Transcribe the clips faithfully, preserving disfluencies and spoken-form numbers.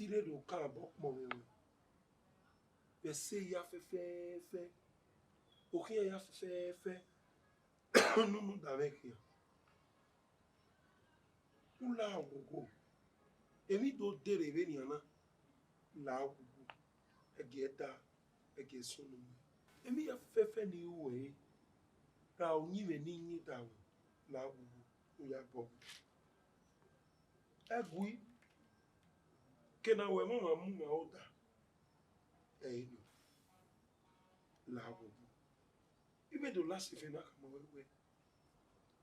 I rre do kan obọ ọkpọnmwẹ ruẹ. Vbe ẹse ya fẹfẹẹfẹ, okhian ya fẹfẹẹfẹ, ne unu da mwẹ khian. U la ghogho, emwi do dere vbenian na, la ghogho, ẹgiẹ da, ẹgiẹ sunu. Emwi ya fẹfẹẹfẹ ne I ru ẹre, ra uyinmwẹ ne I yin da ruẹ, la ghogho, u ya bọ. Ẹgui, ke na wẹ mwa ma mu ma oda, ẹ i nọ, la ghogho. I vbe do la sẹ evẹ na khama ruẹ wẹẹ,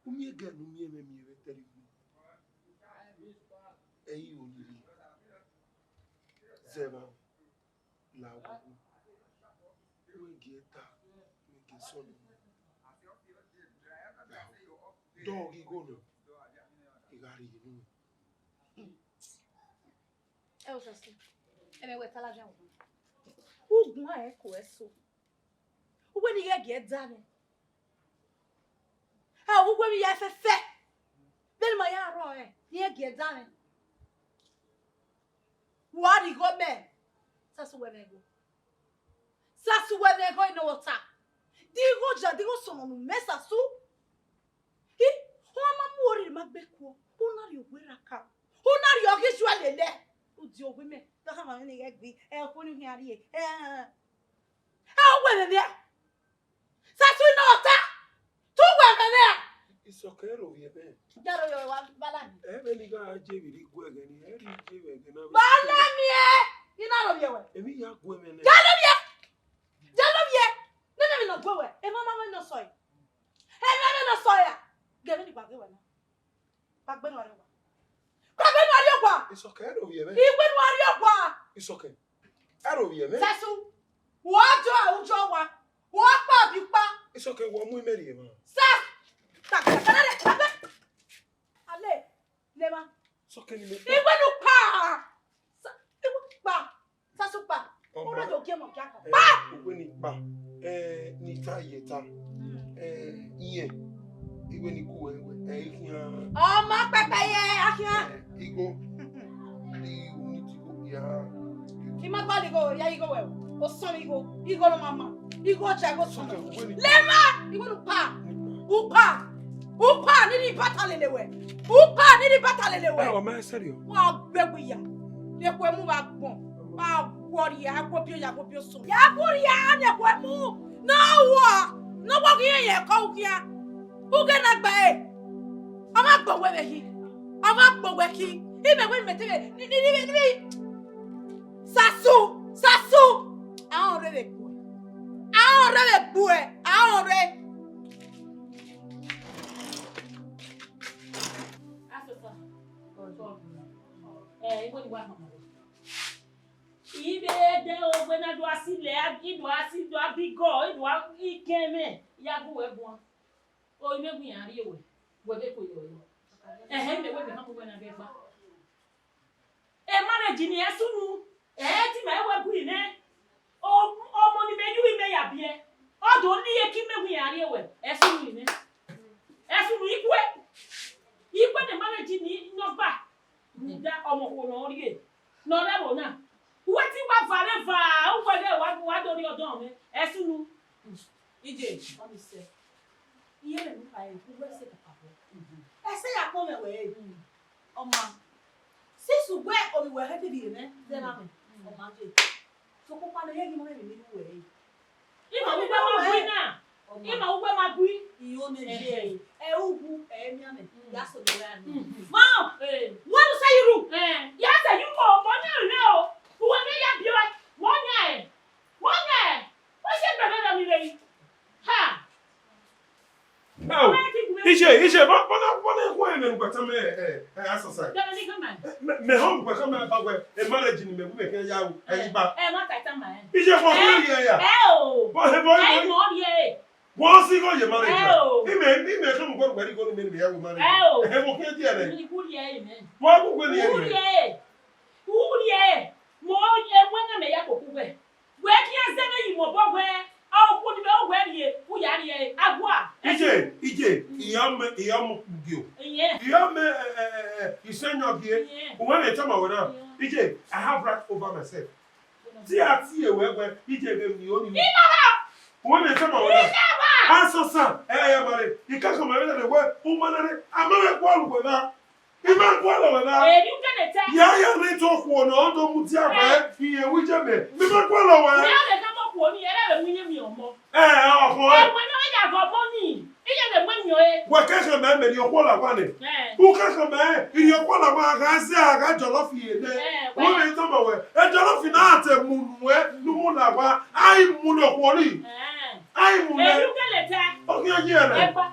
u miẹn ẹghẹ ne u miẹn mwẹ miẹn vbe ẹtẹrhẹ unu, ẹ i ro lele. Zẹ evba, la ghogho. Wẹ gie ta, wẹ gie sọnnọ. Dọ ghe igho nọ, I gha rhie unu. Ẹ o Sasu, ẹmwẹ wẹ ta ladian wan. U guan ẹko ẹso. Uwẹ ne I ghẹ gie da mwẹ. A, uwẹ vbe ya fẹfẹ. Vbene ma ya rrọọ rẹ, ne I ghẹ gie da mwẹ. Wa rhie igho mẹ. Sasu wẹ mwẹ igho. Sasu wẹ mwẹ igho ne ọ ta. De igho ya, de igho sọnnọ ne u mẹ Sasu. I, ọ ma mu oriri ma gbe kuọ. U na rhie owe ra ka. U na rhie ọghe Izuẹl lele. U die owe mẹ. Da khama mwẹ ne I ghẹ gbe. Ẹ, okhuo ne u khian rrie. Ẹ, ẹ, ẹ, uwẹ mwẹ mwẹ a. Sasu ne ọ ta, te uwẹ mwẹ mwẹ a? Isọkẹn, ro vbiẹ mwẹ. Ya ro vbiẹ wa bala mi. Ẹ vbe ne I gha je vbe rhie gu ẹghẹ ni, ẹ rhie je vbe ẹghẹ na. Bala mi ẹ, I na ro vbiẹ wẹ. Emwi ya gu ẹmwẹ nẹ. Ya ro vbiẹ. Ya ro vbiẹ. Nene emwi ne ọ gu wẹ, emwa ma mwẹ ne ọ sọe. Emwa mwẹ ne ọ sọe a. Ghe vbene I gba ghe wẹ na. Gba gbe ne u rrie owa. Gba gbe ne u rrie owa. Isọkẹn, ẹ ro vbiẹ mwẹ. I gbe ne u rrie owa. Isọkẹn, ẹ ro vbiẹ mwẹ. Sasu, wa jọ ẹ, u jọ wa. Wa kpa bi kpa. Isọkẹn, wọ mu imẹ rhie emwa. Sas. Ta, ta, ta, ta, ta, ta. Ale, le ma. Isọkẹn, ni mẹ kpa. I gbe ne u kpa. Sa, i gbe ne u kpa. Sasu kpa. Ọma. Ora do gie mọ kia kpa. Eh, kpa. Uwẹ ni kpa. Eh, ni ta ye ta. Mm. Eh, iyẹn. Iwẹ ni gu wẹ, wẹ, eh, I khian. Ọma pẹpẹ ye, a khian. Eh, igho. I, u ni ti igho ya. I ma gba igho, ya igho wẹ. O sọn igho. Igho no mama. Igho ja igho sọn. Isọkẹn, uwẹ ni. Le ma. Igho no pa. Ni kpa. U pa. U pa, ni ni bata lele wẹ. U pa, ni ni bata lele wẹ. Eh, ọma, ẹ sẹrriọ. Wa gbegbe ya. Ye kue mu wa gbọn. Wa wọrria, a gbe obio ya, gbe obio sọn. Ya gbe orria, ne kue mu. Ne ọ wa. Ne ọ wa ghi ye ye ẹko u khian. U ghe na gba ẹre. Ọ ma gbe owẹ vbe khin. Ọ ma gbe owẹ khin. Imẹ wẹ mẹ te vbe. Ni, ni, ni, ni, ni. Sasu, Sasu. A rẹn ọrre vbe gbuẹ. A rẹn ọrre vbe gbuẹ. A rẹn ọrre. Asesa. Eh, igho ni wa hama. I vbe dẹ ogbe na do a si lẹ, i do a si, do a bi gọ, i do a, i kẹn mwẹ, ya gu wẹ guan. O, imẹ gu iran rrie wẹ, wẹ vbe ko yọ yọ. Ẹhẹn, imẹ wẹ mẹ hama uwẹ na ghe gba. E marriage ni ẹ sunu, ẹ i ti ma wẹ gu imẹ. O, ọmọ ni mẹ yu imẹ ya biẹ. Ọ do ni eke imẹ gu iran rrie wẹ, ẹ sunu imẹ. Ẹ sunu ikue. Ikue ne marriage ni nọ gba. Rhunmwuda ọmọ okhuo ne ọ rrie, ne ọ rre ẹvbo na. Uwẹ te wa vare eva, uwẹ ghẹ wa, wa do rrie ọdọ mwẹ, ẹ sunu. Iye, ọ ni sẹ. Iye ne u kha ẹre, uwẹ sẹ kakabọ. Ẹsẹ ya kpọnmwẹ wẹ re. Ọma, since uwẹ ovbi uwẹ khẹ te rhie mwẹ, zẹ na mwẹ, ọma je. Sokpan ọkpa ne ọ ye ghi ma mwẹ emwi ne I ru uwẹ re. Ima uwẹ ma gui na. Ima uwẹ ma gui. Iyo ne je. Ẹhẹn. Ẹ ugwu, ẹ mianmẹ. Mm. Ya so do ya ni. Mm. Ma, eh, wẹ nu sẹ yi ru. Eh. Ya sẹ yi ru, mo ni ru nẹ o. Uwẹ ne ya bi ẹ. Mo yan ẹ. Mo yan ẹ. Wẹ sẹ gbẹmẹ na mi re. Ha. Ẹ o, iye, iye, bọ, bọ na, bọ na, ẹkhuẹn mwẹ ne ugbẹkhan mẹ, ẹ, ẹ, asọsa. Mẹ, mẹ họn ugbẹkhan mẹ ba wẹ, e marriage ni mẹ gu mẹ kẹ ya ru, ẹ, iba. Ẹ, ma ta ita ma, ẹ. Iye, bọ, ẹ, bọ, ẹ, ya. Ẹ o. Bọ, ẹ, bọ, ẹ, ẹ, bọ. Mọ ri ẹ. Bọ, si gọ ye marriage. Ẹ o. Ime, ime, kẹ mu gbọdọ wẹ igho ni mẹ ni mẹ ya ru marriage. Ẹ o. Ẹ, bọ, kẹ di ẹ rẹ. Ni gu ri ẹ, ime. Bọ, ẹ, gu wẹ ni ẹ. Gu ri ẹ. Gu ri ẹ. Mo, ẹ, wẹ na mẹ ya koko wẹ. Wẹ khian zẹ mwẹ yi mẹ obọ wẹ, a okhuo ni mẹ wẹ rrie, u ya rrie, a gua. Iye, iye, mm, I ya mẹ, I ya mẹ okpugio. Iye. I ya mẹ, ẹ, ẹ, ẹ, ẹ, isẹn Uwẹ vbe tama wẹ na, iye, I have right over myself. Ti a tie wẹ wẹ, iye vbe mi oni. Ina ba! Uwẹ vbe tama wẹ na. Ina ba! Asọsa, ẹ ya mare, ikaka ma vbe na wẹ, u ma na re, a ma vbe gualọ wẹ na. I ma gualọ wẹ na. Eri u kene ta. Ya ya rre to okhuo ne ọ do mudia wẹ, iye wi je mẹ. Mi ma gualọ wẹ. Ẹ vbe na mọ okhuo ni, ẹ vbe mu iye mi ọmọ. Ẹ, ọkhọ ẹ. Ẹwẹ ne ọ ya gọ mọ ni, iye vbe mu emiọ ẹ. Wẹ kẹkẹ mẹ, mẹ rhie ọkhuọ la wa nẹ. Ẹ. U kẹkẹ mẹ, I rhie ọkhuọ la wa, a gha zẹ, a gha jọlọfi ye nẹ. Ẹ, wẹ. Wẹ vbe tama wẹ, e jọlọfi na a te mu nuẹ, ne u mu la wa, a i mu ne okhuo ni. Ẹ. A i mu nẹ. Eri u kele ta. Ọ khian ye ẹre. Ẹgba.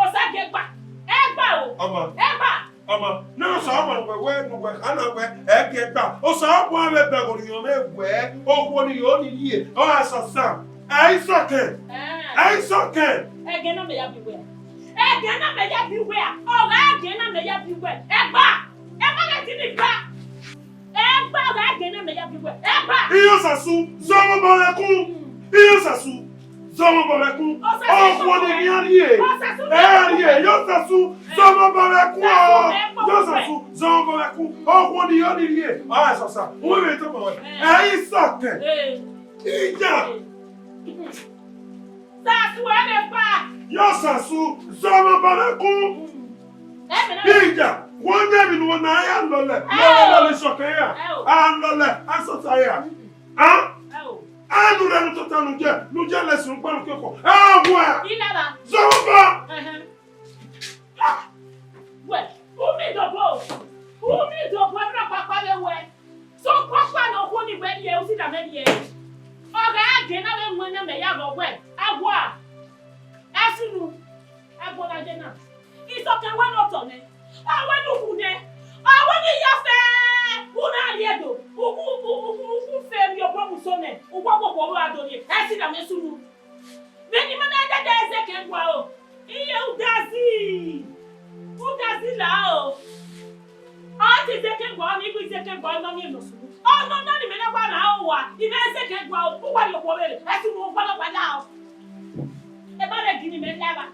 Osa gie gba. Ẹgba o. Ọmọ. Ẹgba. Ọmọ, ne Osanobua wẹ, wẹ, ne uwẹ kha na wẹ, ẹ gie gba. Osanobua vbe bẹghe orhiọn mwẹ wẹ, okhuo ni yo ni rhie, ọ gha sọsa. Ẹ i sọkẹn. Ẹ. Ẹ i sọkẹn. Ẹghẹ na mẹ ya bi wẹ. Ẹghẹ na mẹ ya bi wẹ a. Ọ gha ẹghẹ na mẹ ya bi wẹ. Ẹgba. Ẹ ma ghẹ di ni gba. Ẹgba, ọ gha ẹghẹ na mẹ ya bi wẹ. Ẹgba. Iye Osasu, zọmọ obọ mwẹ kun. Iye Osasu, zọmọ obọ mwẹ kun. Osasu, okhuo ni ya rhie. Osasu, ẹ rhie, iye Osasu, zọmọ obọ mwẹ kun. Osasu, ọ, iye Osasu, zọmọ obọ mwẹ kun. Okhuo ni yo ni rhie. Ọ gha sọsa. Uwẹ vbe tama wẹ. Ẹ i sọkẹn. Ẹ. Ija. Ẹ. Sasu ẹre kpa. Yo Sasu, zọmọ obọ mwẹ kun. Ẹ mẹ na. Ija, wẹ ọyẹnmwi ne uwẹ na ya lọlẹ, ẹ o, lọlẹ, lọlẹ sọkẹn ya. Ẹ o. A lọlẹ, a sọsa ya. A? Ẹ o. A nu rẹ nu tota nu jẹ, nu jẹ lẹsin kpa nu kẹkọ. A wẹ. Ilaba. Zọmọ obọ. Ẹhẹn. Ah! Wẹ, u miẹn dobọ, u miẹn dobọ, ẹmwẹ ọkpakpa vbe wẹ. So, ọkpakpa ne okhuo ni wẹ rhie, u si da mẹ rhie. Ọ gha gie na vbe mu ẹn na mẹ ya ghọ wẹ, a wua. Ẹ sunu, ẹgbẹe na ye na. Isọkẹn wẹ ne otọ nẹ, ọ wẹ ne u wu nẹ, ọ wẹ ne I ya fẹ, u na rhie do, u, u, u, u, u fe emwi obọ mu so nẹ, u wa wọ okhuo vbe a do rhie, ẹ si da mẹ sunu. Vbene ima na dada Ezekẹn guaro, iye Udazi, Udazi la o. Ọ te Ezekẹn guaro, ne I gu Ezekẹn guaro ne ọ miẹn nọ sunu. Ọnọna ni mẹ na wa rhan owa, I mwẹ Ezekẹn guaro, u wa rhie okhuo vberriọ, ẹ sunu, u gualọ wa la o. Ẹ ma rẹ gie ne imẹ la evba.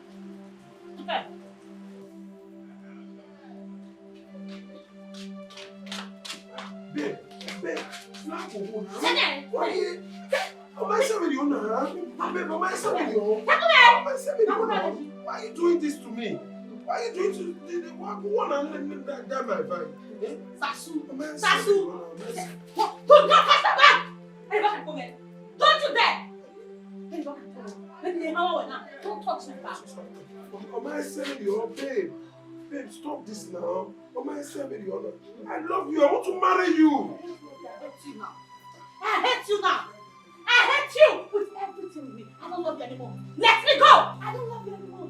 Babe, babe, na go home now. Sene. Why you? Mama, ẹ sẹ vberriọ na. Babe, mama, ẹ sẹ vberriọ. Takube. Mama, ẹ sẹ vberriọ na. Why you doing this to me? Why you doing to the, the, why, why na, na, na, na, that my vibe? Eh? Sasu. Mama, ẹ sẹ vberriọ na. Sasu. Mama, ẹ sẹ. Go, go, go, faster back. Hey, back and come here. Don't you dare. Hey, back and come here. Let me have one now. Don't touch my back. Mama, ẹ sẹ vberriọ, babe. Babe, stop this now. Mama, ẹ sẹ vberriọ na. I love you. I want to marry you. I hate you now. I hate you now. I hate you with everything in me. I don't love you anymore. Let me go. I don't love you anymore.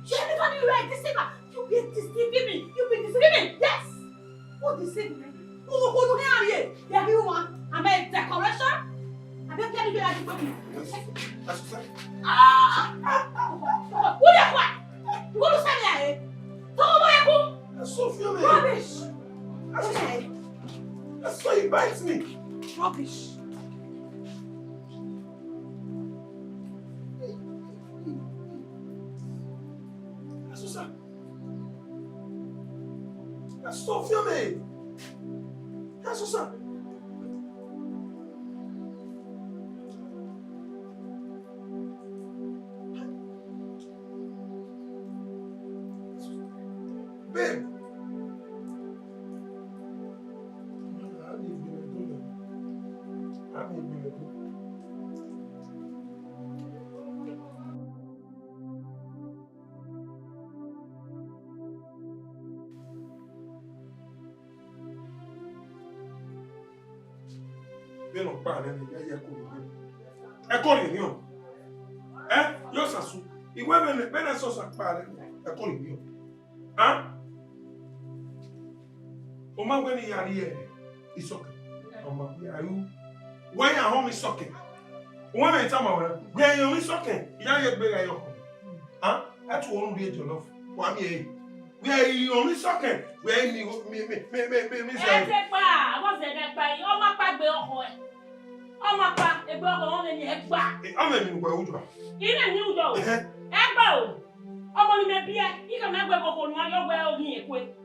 You, everybody, you are a deceiver. You be deceiving me. You be deceiving me. Yes. Who deceived me? Who, who, who, who are you? Everyone. I'm a decoration. I beg you, you are a decoration. Ah! Who the fuck? You want to send me here? Talk about your book. That's so filmy. Rubbish. That's so, that's why you bite me. Rubbish. That's so sad. That's so filmy. That's so sad. Babe. Vbene ọ kpa nẹ, ya ya ẹko rhie. Ẹko rhie nian. Ẹ, yo Sasu. Iwẹ vbene, vbene Sosa kpa nẹ, ẹko rhie nian. A? Ọ ma wẹ ne I ya rhie Isọkẹn. Ọ ma wẹ a ru. Wẹ ya họn mwẹ Isọkẹn. Uwẹ mẹ tama wẹ na. Wẹ ya họn mwẹ Isọkẹn. I ya ye egbe gha ye ọkhọ. A? A tu ọnrẹn rhie jollof. Wa miẹn ẹre. Wẹ ya họn mwẹ Isọkẹn. Wẹ ya mi, mi, mi, mi, mi, mi, mi zẹ. Ẹ te kpa, avọ zẹ ne kpa yi. Ọ ma kpa egbe ọkhọ ẹ. Ọ ma kpa egbe ọkhọ, ọ mwẹ ni ẹgba. Ẹ, ọ mwẹ emwi ne uwẹ ru jua. I mwẹ emwi ne u jua o. Ẹhẹ. Ẹgba o. Ọmọ ni mẹ biẹ, I khama ẹguẹ vbe ọkhọ ne u gha rrie ọghe ọghe ekue.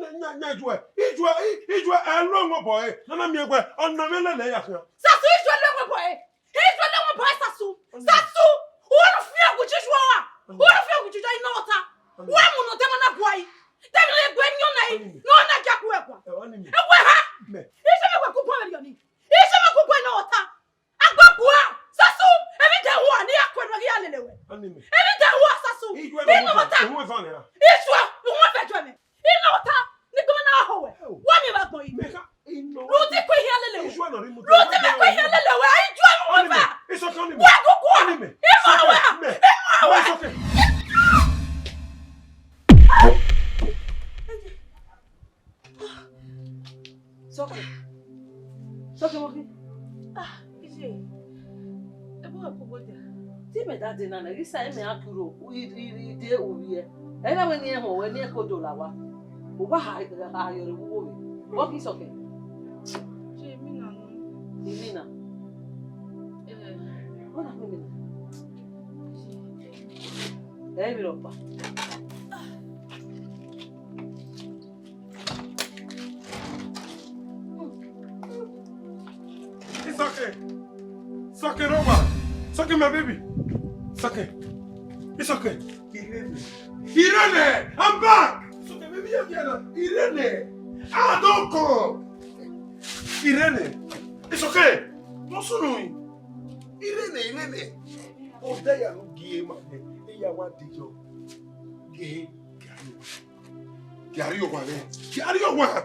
nya, nya, nya, ijuẹ, ijuẹ, i-, ijuẹ, ẹ lo ẹmwẹ obọ ẹre, ne a na miẹn wẹẹ, ọna mwẹ lele ya khian. Sasu, ijuẹ lo ẹmwẹ obọ ẹre. Ijuẹ lo ẹmwẹ obọ ẹre, Sasu. Sasu, u ru fian gu ijuẹ a. U ru fian gu ijuẹ, I na ọta. Wa mu nọ, de ma na gua yi. De ma na gua yi, ne ọ na yi. Ne ọ na gia gu ẹguae. Ẹ wa ni mi. Ẹ wẹ ha. Mẹ. Ijuẹ mẹ wẹ ku bọ vberriọ ni. Ijuẹ mẹ ku bọ, I na ọta. Agbagua, Sasu, emwi de hua ne I ya ku ẹre ne ọ ghi ya lele wẹ. Ani mẹ. Emwi de hua, Sasu. Ijuẹ I na ọta. Uhun eva nẹ ra? Ijuẹ, uhun eva ijuẹ mẹ. I na ọta, ne I gbẹmwẹ na ho wẹ. Wa miẹn vbe agbọn yi. Mẹ ka, I na ọta. Ruti ku ihian lele wẹ. Ijuẹ nọ rre imutu. Ruti mẹ ku ihian lele wẹ. Ijuẹ uhun eva. Ani mẹ. It's okay, ani mẹ. Wa gugu. Ani mẹ. I ma wẹ. Ani mẹ. I ma wẹ. It's okay. Sọkẹn. Sọkẹn, ọmọ khin. Ah, iye. Ebo wa koko dia. Te imẹ da dee na nẹ, ghi sa imẹ a kiro, i, i, i de uvbiẹ. Ẹ na wẹ ne irẹn họn wẹ, ne irẹn kodo la owa. Owa ha, ha yọrọ vbe uwu vbe. Vbọ khin Sọkẹn? Iye, imina nọ. Imina? Eh. Vbọ na khin imina? Ẹ i vbe rhọkpa. It's okay. It's okay, no one. It's okay, my baby. It's okay. It's okay. Irene. Irene, I'm back. It's okay, baby, you're here now. Irene, I don't come. Irene, it's okay. No, so no. Irene, Irene. Oh, there you go. Gie ma. Iya wa di yo. Gie. Carry your one, eh? Carry your one.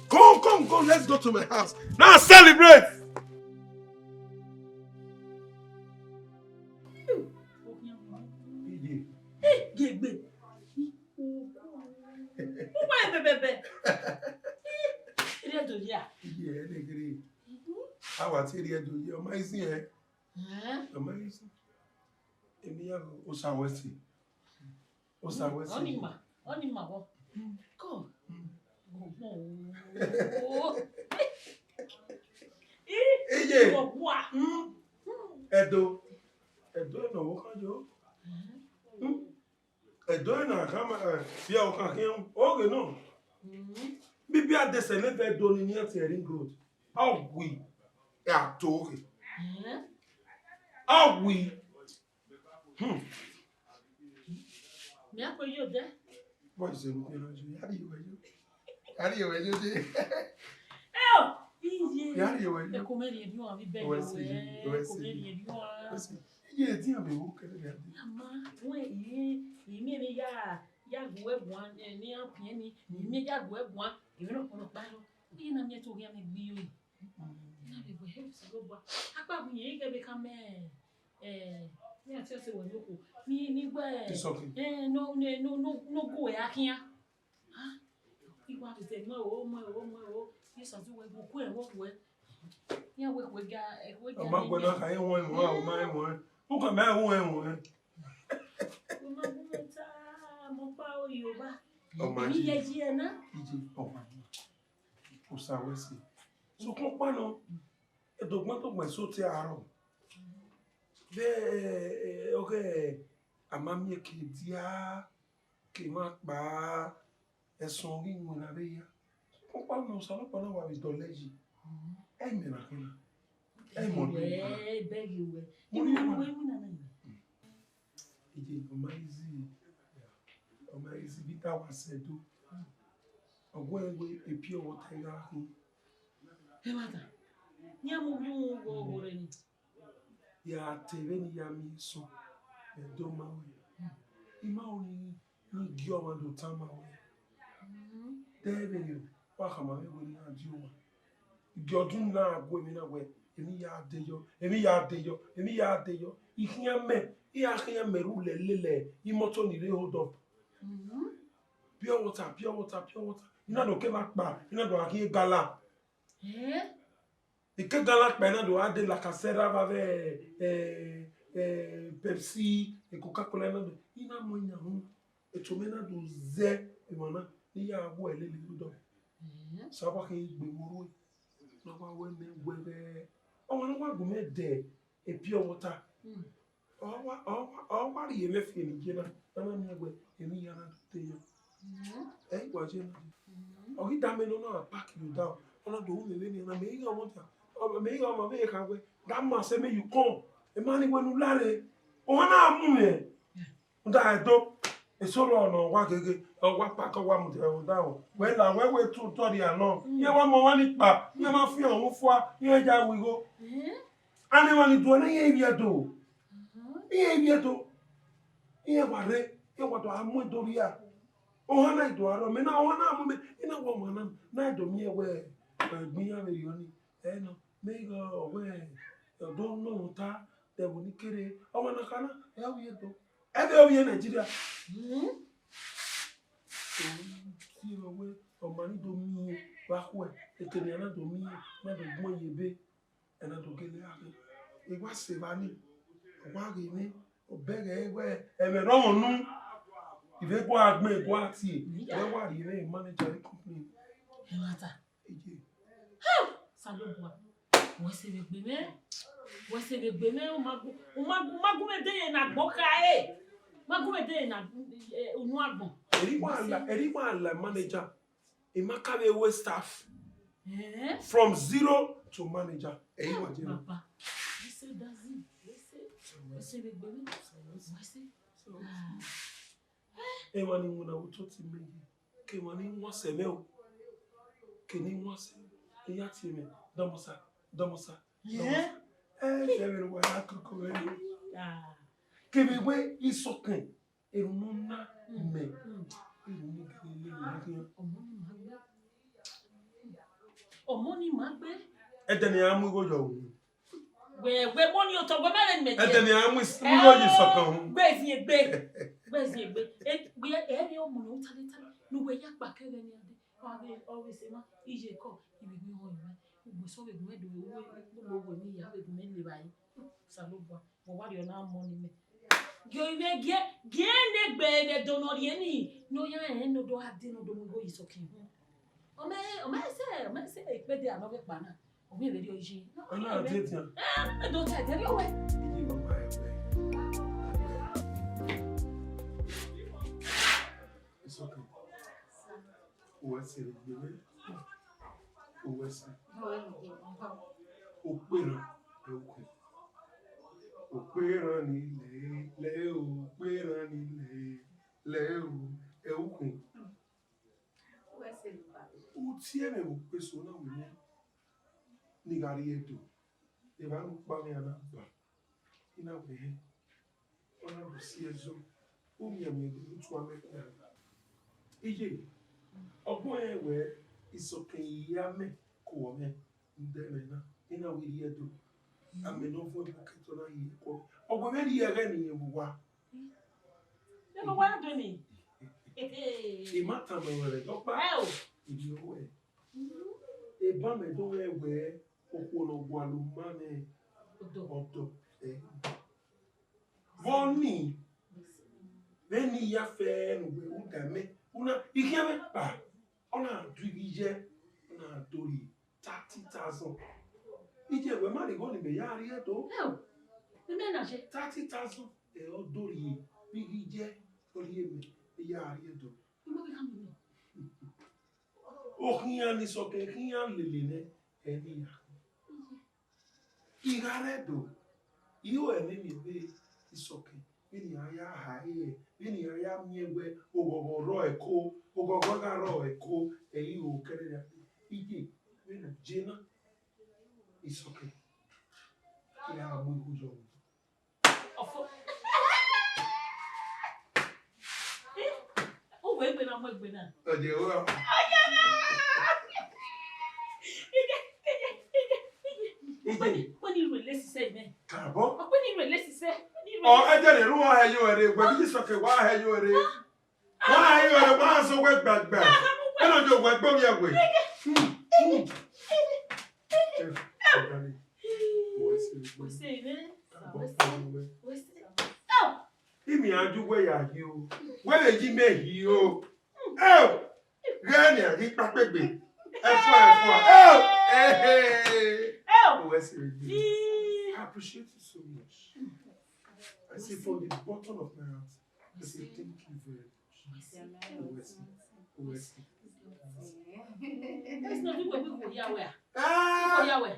Come, come, come. Let's go to my house. Now celebrate. Pati rhie do ye, ọ ma i zin ẹn. Ẹn? Ọ ma i zin. Emi ya gho, Osa wẹ si. Osa wẹ si. Ọni ma, ọni ma vbọ. Kọ. Iye. Iye. Ọgua. Mm. Ẹdo. Ẹdo ẹnọ vbe okhan yo. Mm. Ẹdo na khama, eh, vbe okhan khian. Oghe nọ. Mm. Bibi adesẹ ne vbe do ni nian tie ring road. Ọ gui. Ẹ a to ghe. Mm. Ọ gui. Hmm. Mẹ a kue yo dẹ. Bọ ise ru kue na ju, ya ri wẹ yo. Ya ri wẹ yo de. Eo, iye. Ya ri wẹ yo. Eko mẹ rhie dio ami bẹ yo. Wẹ si, wẹ si. Eko mẹ rhie dio. Wẹ si. Iye di ami wo kẹrẹ ya de. Ama, wẹ iye, imi ene ya, ya gu ẹguan, eh, ne iran piẹn ni, imi ya gu ẹguan, imi nọ kpọnọ kpa yo. Iye na miẹn to ghi ame gbi yo. Na vbe wẹ he Osanobua. Akpa gu yẹn ighẹ vbe khama, eh, ne a tie ọse wẹ ne okhuo. Ni, ni wẹ, It's okay. Eh, no, no, no, no, no gu wẹ a khian. Ah, iwa vbe sẹ mẹ o, mẹ o, mẹ o. Iye Osanobua wẹ gu ẹvbo wẹ. Iran wẹ khuẹ ga, ẹkhuẹ ga. Ọ ma nene. Gue na kha ẹmwẹ ẹmwẹ, ọ ma ẹmwẹ. U ka mẹ ẹmwẹ ẹmwẹ. U ma gu mẹ ta, mọ kpa o, Yoruba. Ọ ma Emi ji. Ye ji ẹ na. Ije, ọ ma ji. Osa wẹ si. Sokpan ọkpa nọ, edogban dogban eso te aro. Vbe, eh, ọghe a ma miẹn ke dia, ke emwa kpa, ẹsọn ghi winna vbe ya. Sokpan ọkpa nọ, Osanobua na wa vbe dọlọ yi. Ẹ i mẹ na khin na. Ẹ i mẹ ọdọ. Ẹ bẹghe wẹ. Mo ri Iwinna wẹ. Iwinna na. Ije, ọ ma easy, ọ ma easy, vbe I ta wa sẹ do. Ọ wẹ wẹ e pure water gha khin. Ẹmwata, iran mu yu vbe ọghọ rẹ ni. Ya te vbene I ya miẹn eso, mẹ do ma wẹ. I ma ru ni, ni gie ọmwa do tama wẹ. Dẹ vbene wa khama mwẹ wẹ ne iran die owa. Gie ọdun na gu emwi na wẹ, emwi ya de yọ, emwi ya de yọ, emwi ya de yọ. I khian mẹ, I gha khian mẹ rhulẹ lele imoto ni rre hold up. Pure water, pure water, pure water. I na do ke emwa kpa, I na do gha khian gala. Eh? I ke gala kpa, I na do gha de Lacasera vbe avẹ, eh, eh, Pepsi, eh, Coca-Cola, I na do, I na mu yan hu. Eto mwẹ na do zẹ emwa na, ne I ya wu ẹre lele odọ. Mhm. Osanobua keghi gbe mwẹ orhu, ne ọ wa wẹ mẹ wẹ vbe ọmwa ne ọ wa gu mwẹ dẹ e pure water. Mm. Ọ wa, ọ wa, ọ wa rhie mwẹ fi eni iye na, ne a na miẹn wẹ emwi hia na do te yan. Mhm. Ẹ i wa ye na. Mhm. Ọ ghi da mẹ ne ọ na pack you down, ọ na do ru mwẹ vbene iran, mẹ i gha ọmwa dia, ọ, mẹ i gha ọmwa vbe kha wẹ, da ma sẹ mẹ you come, emwa ni wẹ ne u lare, ohan na mu mwẹ. Nda ẹdo, eso rrọọ ne ọ wa gege, ọ wa pack, ọ wa mudia ẹvbo da o. Wẹ la, wẹ wẹ tu otọ rhia nọ. Mm. Iran wa mu ọmwa ni kpa, iran ma fian ọmwa fua, iran ya ru igho. Mm. Ana emwa ni duẹ na, iran i vbiẹ do. Mm. Iran i vbiẹ do. Iran wa rre, iran wa do a mu ẹn do rhia. Ohan na i do aro, mẹ na, ohan na mu mẹ, I na wa ọmwa na, na do miẹn wẹ, ẹgbẹn iran vbe rriọ ni. Ẹ nọ, mẹ i ghe ọ wẹ, ọ do nọ ta, de ẹvbo ni kere, ọmwa na kha na, ẹ i vbiẹ do. Ẹdẹ ovbi Nigeria. Mm. Ovbi ọmwa ni do miẹn vbe akhuẹ, etene a na do miẹn, na do gbọn ye ebe, ẹ na do gele gha khin. I wa sẹ evba ni, ọ wa ghe mwẹ, ọ bẹghe wẹ ẹmwẹ rọmwọ unu, I vbe gua gbẹn gua tie, ẹ wa rhie mwẹ manager company. Ẹmwata. Eje. Osanobua, wẹ sẹ vbe gbe mwẹ, wẹ sẹ vbe gbe mwẹ, u ma gu, u ma gu, u ma gu mwẹ de ye ne agbọn kha ẹre, u ma gu mwẹ de ye ne unu agbọn. Eri wa la, eri wa la manager, I ma ka vbe wẹ staff. Eh? From zero to manager. Eri wa je. Baba, wẹ sẹ dazi, wẹ sẹ, wẹ sẹ vbe gbe mwẹ, wẹ sẹ. Emwa ni winna vbe otọ ti mẹ ye, ke emwa ni wan sẹ mwẹ o, ke ni wan sẹ, I ya tie mwẹ, dọmọsa, dọmọsa, dọmọsa. Ẹ, ẹ vbe ne uwa ya koko mwẹ ni. Kevbe wẹ isọkẹn, erhunmwu na mẹ, erhunmwu ni gele lele ne khian. Ọmọ ni ma gbe. Ẹdẹ ne a mu igho yọ ru. Wẹ, wẹ, mo ni otọ, wẹ ma rẹ ni mẹ. Ẹdẹ ne a mu is-, igho ye sọkẹn ru. Gbe ziengbe. Gbe ziengbe. E, wẹ, ẹ ni ọmọ ne u tale tale. Ne uwẹ ya kpa kẹghẹ ni ade. Ọ ghe, ọ ghe sẹ ma, iye kọ, I vbe ghi họn iwẹ. Ugbẹn sẹ vbe gu mwẹ do vbe uwu ukpolo owa ne I ya vbe gu mwẹ levba ẹre. Osanobua, vbe ọ wa rhie ọna mọ ne imẹ. Gie ovbi mwẹ gie, gie ne egbe vbe Ẹdo ne ọ rhie ni, ne ọ ya rẹn ne ọ do gha dee ne ọ do mu igho ye Isọkẹn. Ọ ma, ọ ma sẹ, ọ ma sẹ ikpẹdẹ a ne ọ vbe kpa na. Ọ vbe vberriọ yi. Ọ na tie tian. Eh, do tie tian, rhie ọwẹ. Iye mama ẹwẹ. It's okay. Uwẹ sẹ vbe gbe mwẹ. Uwẹ sẹ. Okpera, ẹ ukhun. Okpera ni lẹ, lẹ o, okpera ni lẹ, lẹ o, ẹ ukhun. Uwẹ sẹ ne uba. U tie mwẹ vbe okpia eso na wẹ nẹ, ne I gha rrie Ẹdo. Evba ne u kpa mwẹ a na gba. I na wẹ hẹ, ọ na do si ẹzọ, u miẹn mwẹ do tua mẹ kua. Iye, ọgbọn rẹn wẹ Isọkẹn ya mẹ kuọ mwẹ, ndẹ mwẹ na, I na wẹ rrie Ẹdo. Amẹ ne ọ vuọn ẹvbo kẹtọ na ye kọ. Ọ wẹ mwẹ rrie ẹghẹ ne irẹn vbe owa. Ẹvbo owa do ni. I ma tama ruẹ vbe ẹdẹ ọkpa. Ẹ o. Ivbi ruẹ. Eba mẹ do rẹn wẹ okhuo ne ọ gualọ uma mwẹ ọdọ. Ọdọ. Ẹ. Vbọ ni, vbene I ya fẹ ne uwẹ u da mẹ, u na, I khian mwẹ kpa, ọ na du ighi ye, ọ na do rhie thirty thousand. Iye wẹ ma rhie igho ne imẹ ya rrie Ẹdo. Ẹ o, imẹ na ye. Thirty thousand, ẹ, ọ do rhie, vbe ighi ye, ọ rhie mẹ, I ya rrie Ẹdo. Imẹ ghi khama imẹ. Okhian ne Isọkẹn khian lele nẹ, ẹ ne I ya khin. I gha rre Ẹdo, I ho ẹmwẹ miẹn vbe Isọkẹn, vbene iran ya ha ẹre, vbene iran ya miẹn wẹ oghọghọ rrọọ ẹko, oghọghọ gha rrọọ ẹko, ẹ i ho kẹrẹrẹ. Iye, vbene ọ je na, Isọkẹn, I gha mu igho yọ. Ọfọ. Eh, u wẹ egbe na, mu egbe na. Ọjẹ wo. Ọjẹ na. Ige, ige, ige, ige. Ọkpẹni, ọkpẹni ru ẹre sisẹ mẹ. Kaabọ. Ọkpẹni ru ẹre sisẹ. Ọ, ẹdẹ rẹ ru wa hẹ yo ẹre, wẹ bi Isọkẹn wa hẹ yo ẹre. Wa hẹ yo ẹre, wa sọ wẹ gbagba. Ẹnọ yo wẹ gbe ovbi ẹwe. Ẹ, ọdani. Wẹ se. Wẹ se, wẹ se. Kaabọ, wẹ se. Wẹ se. Imi a ju wẹ ya hi o. Wẹ vbe yi mẹ hi o. Eo! Ghẹ ne a ghi kpakpegbe. Ẹfua, ẹfua. Eo! Ehe! Eo! Oh, I say, I appreciate you so much. I say from the bottom of my heart, I say thank you very much. Oh, I say, oh, I say. Ẹ sẹ ne ọ ghi wẹ wẹ igho ya wẹ a? Ah! Igho ya wẹ.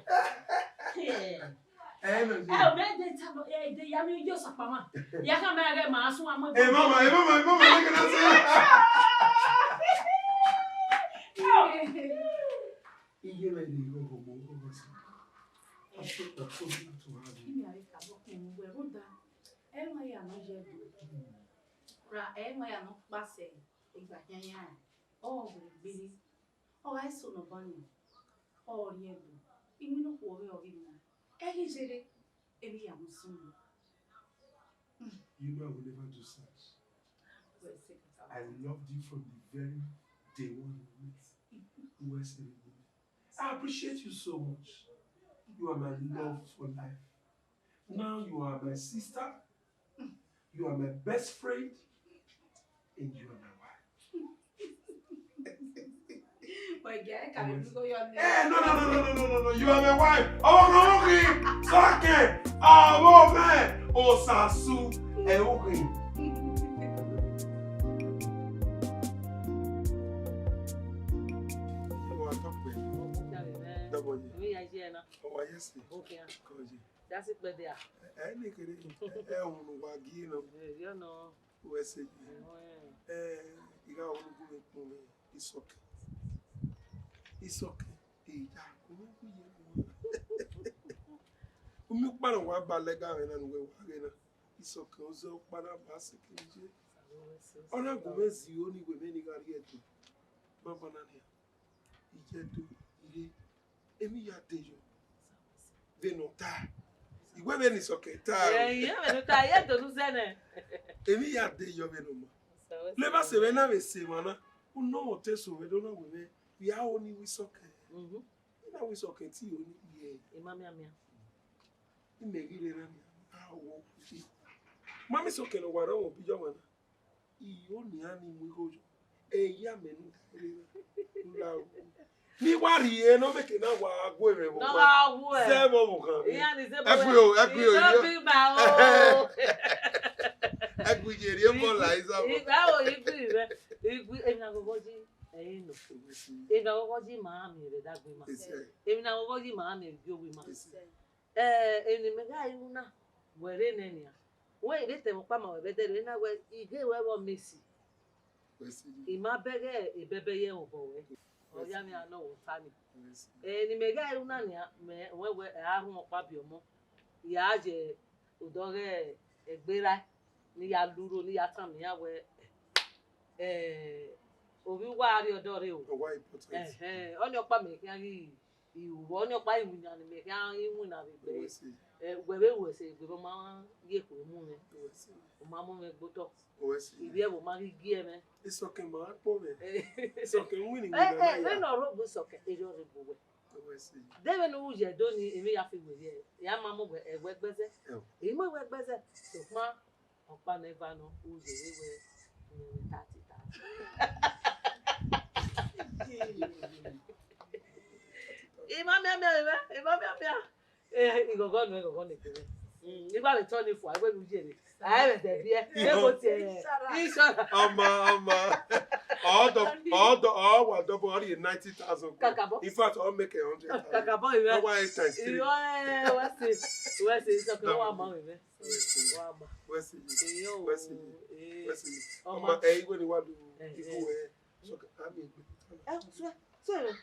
Ẹ, no, ẹ, o mẹ de ta lọ, ẹ, de ya mi yo sakpa ma. Ya ka ma ghe ma sun amọ. Ẹ, mama, ẹ, mama, ẹ, mama, ẹ, kẹna sẹ. Iye na de yo go mo go mo si. I feel the privilege to have you. Imi a re ka bọ kun wẹ ro da. Ẹ ma ya no ye do. Ra, ẹ ma ya no kpasẹ igba khian ya. Ọ wẹ gbere. Ọ gha eso ne ọ bannọ, ọ rrie Ẹdo, iwinna okhuo ọghe ọghe na, ẹ ghi zẹrẹ, emwi ya mu sunu. You know I will never do such. I loved you from the very day one we met. Uwẹ sẹ vbe gbe mwẹ. I appreciate you so much. You are my love for life. Now you are my sister. You are my best friend. And you are my wife. But yeah, I can't go your name. Eh, no, no, no, no, no, no, no, no. You are my wife. Ọmọ kan ó kì í sọ́kẹ̀. Ọmọ mẹ́ ò sàsù. Ẹ ó kì í. Ìwà tọ́pẹ̀. Double yìí. Ìwé ìyá jẹ́ ẹ náà. Ọwọ́ ayé sí. Ó kì í hàn. Kọ́ yìí. That's it, but there. Ẹ ní kéré, ẹ òun ló wá gí náà. Ẹ yọ nọ. Wẹ sẹ yìí. Ẹ, ìyá ológun mi kún mi, Isọkẹn. Isọkẹn, ìyá ológun yẹ kún mi. Umi kpara wa ba lẹga rẹ na nu wẹ wa ghe na. Isọkẹn, ọzọ kpara ba sẹ kiri je. Ọ na gu mẹ zi o ni wẹ mẹ ni gha rrie Ẹdo. Ma ba na nia. Iye do, iye, emwi ya de yọ. Vbene ọ ta. Iwẹ vbene Isọkẹn ta o. Ẹ, iye vbene ọ ta, iye do nu zẹ nẹ. Emwi ya de yọ vbene ọ ma. Leba se vbe na vbe se emwa na. U nọ mwẹ otọ eso vbe do na wẹ vbe, vbe a ho ni wẹ Isọkẹn. Mhm. Awe Isọkẹn ti oni ye. Ima miamia. Imẹ ghi rre na nia, a wo. Ma miẹn Isọkẹn ne ọ wa rre ọmọ obọ iyọmwa na. Iyo nian ni mu igho yo. Eya mẹ nu rre na. Ni wa rhie ne ọ vbe ke na wa gu mwẹ vbe ọkpa. Zẹ vbe ọvbokhan. Iran ni zẹ vbe ẹgui o, ẹgui o, iran bi ba o. Ẹgui ye rhie bọl la iza bọ. Igba o, igui rẹ. Igui, emwi na ghọghọ yi, ẹre nọ. Emwi na ghọghọ yi ma miẹn vbe dagbe ma. Emwi na ghọghọ yi ma miẹn vbe owi ma. Eh, emwi ne imẹ gha ru na, wẹ rre nẹ nian. Wẹ i vbe tẹ mwẹ ọkpa ma wẹ vbe ẹdẹrriọ, na wẹ, I ghe ruẹ vbe ọ Messi. I ma bẹghe ebẹbẹ ye ẹre obọ ruẹ. Ọ ya mwẹ a nọ wẹ ọta ni. Eh, ne imẹ gha ru na nian, mẹ wẹ wẹ a rhun ọkpa biẹ ọmọ. Ya ye odọ ghe ẹgbe rae, ne I ya lurho, ne I ya tama iran wẹ, eh, ovbi uwa a rrie ọdọ rre o. Ọ wa important. Ẹhẹn, ọnii ọkpa mẹ khian ghi I ru vbe ọnii ọkpa iwinna ne imẹ khian iwinna vbe egbe. Uwẹ ẹse. Eh, wẹ vbe ru ẹse egbe, ma ye ekhue mu mwẹ. Uwẹ ẹse. U ma mu mwẹ gbe otọ. Uwẹ ẹse. Ivbi ẹvbo ma ghi gie mwẹ. Isọkẹn ma kpọ mwẹ. Eh. Isọkẹn winna Eh, iwinna eh, na vbene ya. Ọ rre obọ Isọkẹn, erriọ ọ rre obọ uwẹ. Uwẹ ẹse. De vbene u ye do ni, emwi ya fi werriẹ, ya ma mu wẹ, ẹwẹ gbẹzẹ. Ẹo. I mu ẹwẹ gbẹzẹ, sokpan ọkpa ne eva nọ, u ye vbe wẹ, u mwẹ thirty thousand. I ma mianmian mwẹ, I ma mianmian. Eh, ighọghọ nuẹn, ighọghọ ne egbe mwẹ. Mm, I gba vbe tọ ne fua, I wẹ ne u ye rre. A i vbe dẹ biẹ, ebo tie. Inshallah. Ọma, ọma. Ọ dọ, ọ dọ, ọ wa dọbọ, ọ rhie ninety thousand. Kakabọ. In fact, ọ make a hundred thousand. Kakabọ, I wẹ. Ọ wa eight times three. Iyo, eh, wẹ se, wẹ se, Isọkẹn, ọ wa ma vbe mwẹ. Wẹ se. Wa ma. Wẹ se. Iyo, wẹ se. Eh. Wẹ se. Ọma. Ọma, eh, I wẹ ne I wa do. Eh, igu eh. Eh. Isọkẹn, a miẹn egbe. Eh, swear, swear.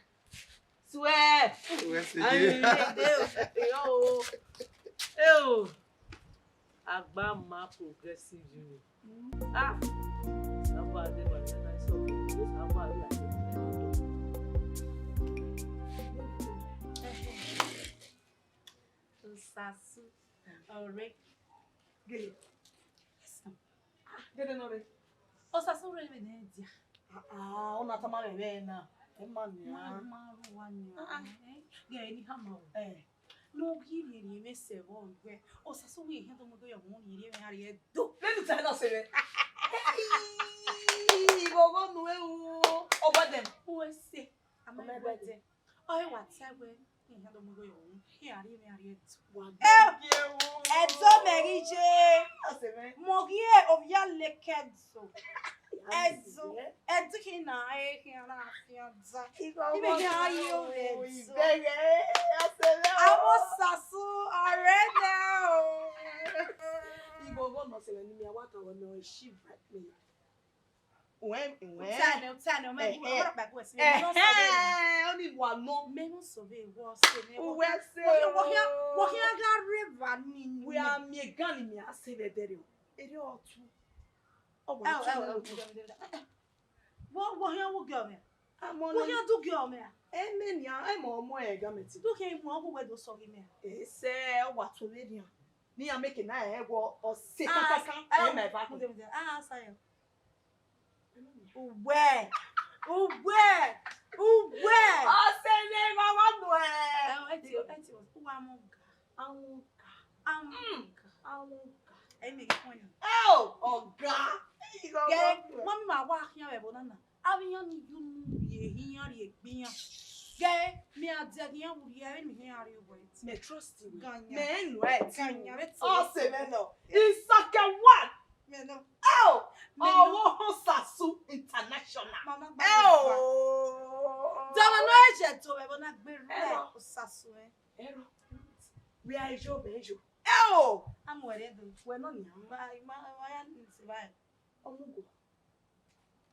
Swear. Uwẹ se ye. Ayi, de o, de o. Eo. Agbama Progressive Union. Ah. Aba de ba de na so. Aba de la. Osasu. Ọre. Gele. Yes, ma'am. Ah, gele nọ rre. Osasu rre vbe nẹ dia. Ah, ah, ọ na tama mwẹ vbe na. Ẹ ma nia. Ma, ma ru wa nia. Ah, ah. Eh, gele ni hama o. Eh. Ne u ghi rhie rhie mwẹ sẹ vbe ọ wẹ. Osasu wẹ ehian do mu egbe yọ mu rhie rhie mwẹ a rhie do. Vbene u ta na sẹ mwẹ. Hey, ighọghọ nuẹn o. Obadẹn. Uwẹ se. Ama Obadẹn. Ọ i wa ta wẹ, iran do mu igho yọ unu, iran rhie mwẹ, iran rhie Ẹdo. Wa Eh, gbe ẹvbo. Ẹdo mẹ ghi ye. Ọse mwẹ. Mẹ ọ ghi ovbi a leke Ẹdo. Ẹdo. Ẹdo khin na, e khian na fian da. Ighọghọ Ivbe khian ye ovbi Ẹdo. Ibẹghe, ọse mwẹ o. Avbe Osasu, ọre nẹ o. Ighọghọ ne ọse mwẹ ne I miẹn wa ta wẹ mẹ ọ shi bright me. Uwẹ, uwẹ. Uta nẹ, uta nẹ, ọ ma Eh, gu, eh. ọ ma kpa gu ẹse, Eh, mẹ nọ sọ vbe eh, ọ ni wa nọ. Mẹ nọ sọ vbe wọ sẹ nẹ, Uwẹ sẹ wọ khian, wọ khian o. gha rre eva ni Wẹ nẹ. a miẹn gan ni mẹ a sẹ vbe ẹdẹrriọ. Erriọ ọ tu. Ọ wa Ẹ o, tu ẹ o, ẹ o, o tu. Wọ, wọ khian wu giọ mẹ. Amọ Wọ ni. khian du giọ mẹ. Ẹ mẹ nian, ẹ mọ ọmọ ẹ ga mẹ ti. Du khian mu ọgwụ wẹ do sọ ghi mẹ. Ẹ sẹ ọ wa tu vbe nian. Ni a make na ẹ wọ ọ sẹ Ah, kankan, ah, ẹ ma eva. Mude, mude. Ah, sayo. Uwẹ, uwẹ, uwẹ. Ọse ne mama nuẹ. Ẹ, ẹ ti, ẹ ti, uwa mu ga. Awon ga. Awon ga. Awon ga. Ẹ mi kọn ni. Ẹ o, ọga. Gẹ, mami ma wa khian vbe ẹvbo na na. Avbe iran ni ye unu rhie ehe iran rhie egbe iran. Gẹ, mẹ a dia ghe iran vbe urria, vbene iran rhie obọ ẹtin. Mẹ trust you. Ganya. Mẹ nuẹ ẹtin. Ganya, vbe ẹtin. Ọse mwẹ nọ. Isọkẹn one. Mẹ nọ. Oh, Mẹ nọ. Ọvbokhan Osasu International. Mama gba Ẹ o. Dọmọ nọ ẹ jẹ do vbe ẹvbo na gbe rẹ Ẹ o. Osasu ẹ. Ẹ o. Wia eyo, mẹ eyo. Ẹ o. Amu ẹre do. Wẹ nọ nia. Ma, ma, ma ya ni se ba. Ọmugo.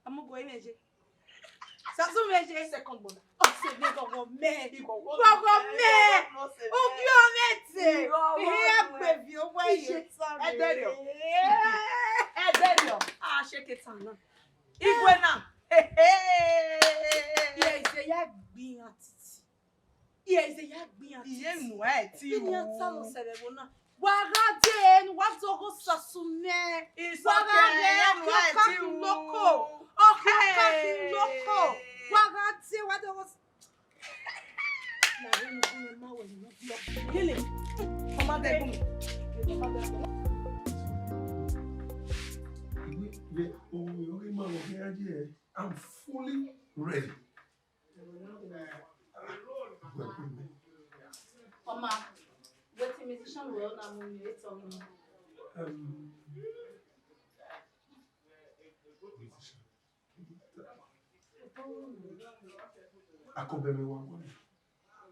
Amugo imẹ je. Sasu mẹ je. Second mother. Ọse ne gọgọ mẹ. Igọgọ Gọgọ mẹ. Ugi ọmẹ te. Ihe ya gbe vi owa ye tọ rẹ. Ẹdẹrriọ. Ẹdẹrriọ. A ṣe keta na. Igwe na. Iye ize ya gbe iran titi. Iye ize ya gbe iran titi. Iye nu ẹ ti o. Iye ta lọ sẹrẹ vbo na. Wa gha dee, ne uwa dọghe Osasu nẹ. Wa gha ghe ọkhiọka khin loko. Ọkhiọka khin loko. Wa gha dee, wa dọghe Os-, Kele, ọma dẹ gun. Iwe, iwe, ohun ọghe ima vbe ọghe iran ye, I'm fully ready. Ọma, wetin musician wẹ ọ na mu mi, etọ mi. Um, musician. Akobẹ mwẹ wa gualọ.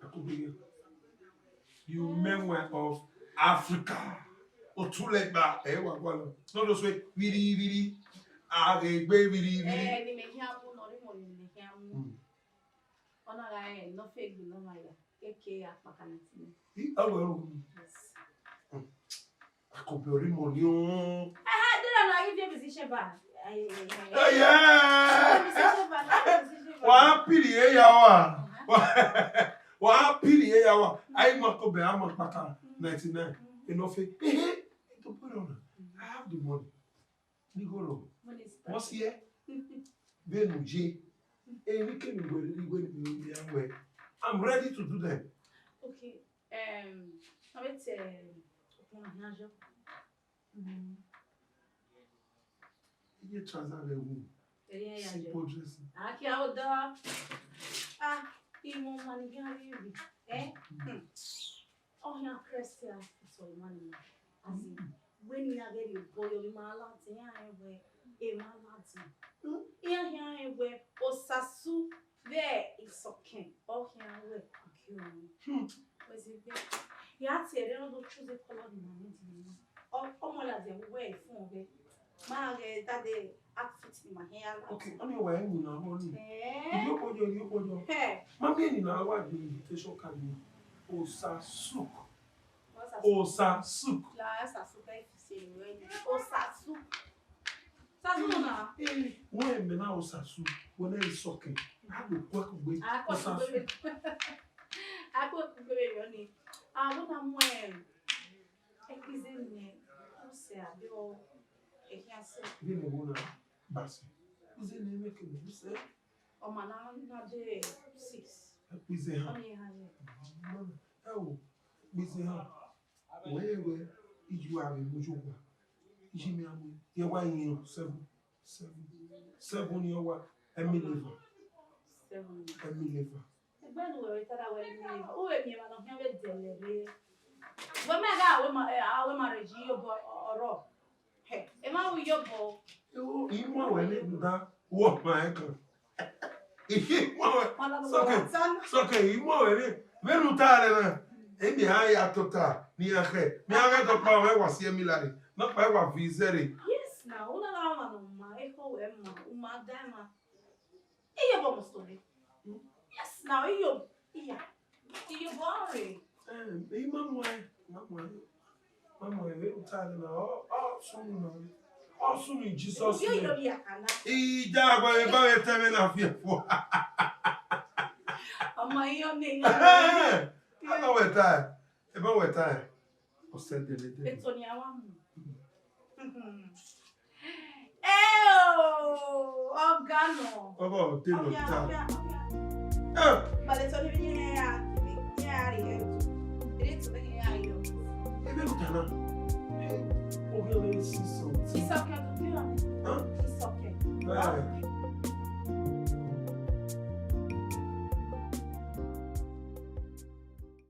Akobẹ mwẹ. You men were of Africa. Otulẹgba, ẹ wa gualọ. No, no, sweet. Viri, viri. Aghegbe, viri, viri. Eh, ni mẹ khian mu, nọ rhie mọ ni mẹ khian mu. Hmm. Ọ na gha rẹn ne ọ fe egbe ne ọ ma ya, keke akpaka na ti nẹ. I, ọ wẹ ru. Yes. Hmm. Akobẹ ọre mọ ni o. Aha, de na ghi viẹ musician ba. Ai, ai, ai, ai. Eye! Musician ba, na musician ba. Wa piri e ya wa. Aha. Wa piri e ya wa. Ai, ma Akobẹ, a ma kpaka ninety-nine. Mm. Enough. Ehe, to put on. I have the money. Ni goro. Money is what's here? Vbene u ye. Emwi kemwi wẹ rhirhi wẹ ne I ya wẹ. I'm ready to do them. Okay. Um, I bet, um, okpọn na hian yọ. Mm. Iye trouser vbe wu. Ẹi ya simple yọ. Dressing. Aki a oda. Ah, imọ ọmwa ni khian rhie emwi. Eh? Mm. Hmm. Ọ khian Christian, it's all money. As in, wẹ ne iran ghẹ rhie obọ yọ, emwa ladian, iran rẹn wẹ emwa ladian. Iran khian rẹn wẹ Osasu vbe Isọkẹn, ọ khian wẹ Ogiọnrẹn. Hmm. Wẹ zẹ egbe. Ya tie ẹre ne ọ do choose colour ni ma need nẹ. Ọ, ọmọ ladian vbe uwẹ fun ọghẹ. Ma ghẹ dade outfit ni ma hia la. Okay, ọni wa eni na wọ ni. Eh. Iyokpo yọ, iyokpo yọ. Hẹ. Ma miẹn eni na wa gbe invitation card ni. Osasu. Osasu. Osasu. La Osasu ka ifi se ni wẹ ni. Osasu. Osasu na. Eh, wẹ mẹ na Osasu. Wẹ na Isọkẹn. A gbe kue kugbe. A kue kugbe. Osasu. A kue kugbe yọ ni. A wọ na mu, eh, Ekpize nẹ, u sẹ abẹ ọ, ekhian sẹ. Vbene wo na ba sẹ? Ekpize nẹ, vbe kene u sẹ? Ọma na, na de six. Ekpize ha. Ọni ha ye. Ẹ o, ekpize ha. Wẹ ye wẹ, iju avbe mu yo wa. Iji mi amu, ye wa yin seven. Seven. Seven ni ọ wa, Emileva. Seven. Emileva. Egbe ne uwẹ vbe ta da wẹ Emileva, u vbe miẹn emwa ne ọ khian vbe dẹlẹ rre. Wẹ mẹ gha wẹ ma, eh, a wẹ ma rre yi obọ ọrọ. Hẹ, emwa ru yi obọ. Yo, I mu wẹ ne da, wọ ma ẹ kan. I mu wẹ. Sọkẹ, sọkẹ, I mu wẹ ne. Vbene u ta rẹ na, eni a ya tota, ni a khẹ, ni a ghẹ dọkpa wẹ wa si Emila rre, nọkpa wa viẹ izẹ rre. Yes, na, u na gha ma nọ ma, ekhọe wẹ ma, u ma da ma. Iyobọ must obey. Yes, now iyo, iya. Iyobọ are. Eh, I ma mu ẹ, ma mu ẹ. Ma mu ẹ, vbe u ta na, ọ, ọ sunu na. Ọ sunu in Jesus' name. Yo, yo, ya kana. Ija gba me ba me tẹ me na fi ẹfọ. Ọmọ iyo ni. Eh, a ba wẹ ta ẹ. Ẹ ba wẹ ta ẹ. Ọsẹ dẹdẹdẹ. Eto ni a wa mu. Eo, ọga nọ. Baba, o te nọ ta. Ọfia, ọfia, ọfia. Eh. Balẹ to ni bi ni ya, ni ya ri e. Ri to ni ya yo. Ebe lu ta na. Eh, o bi o le si so.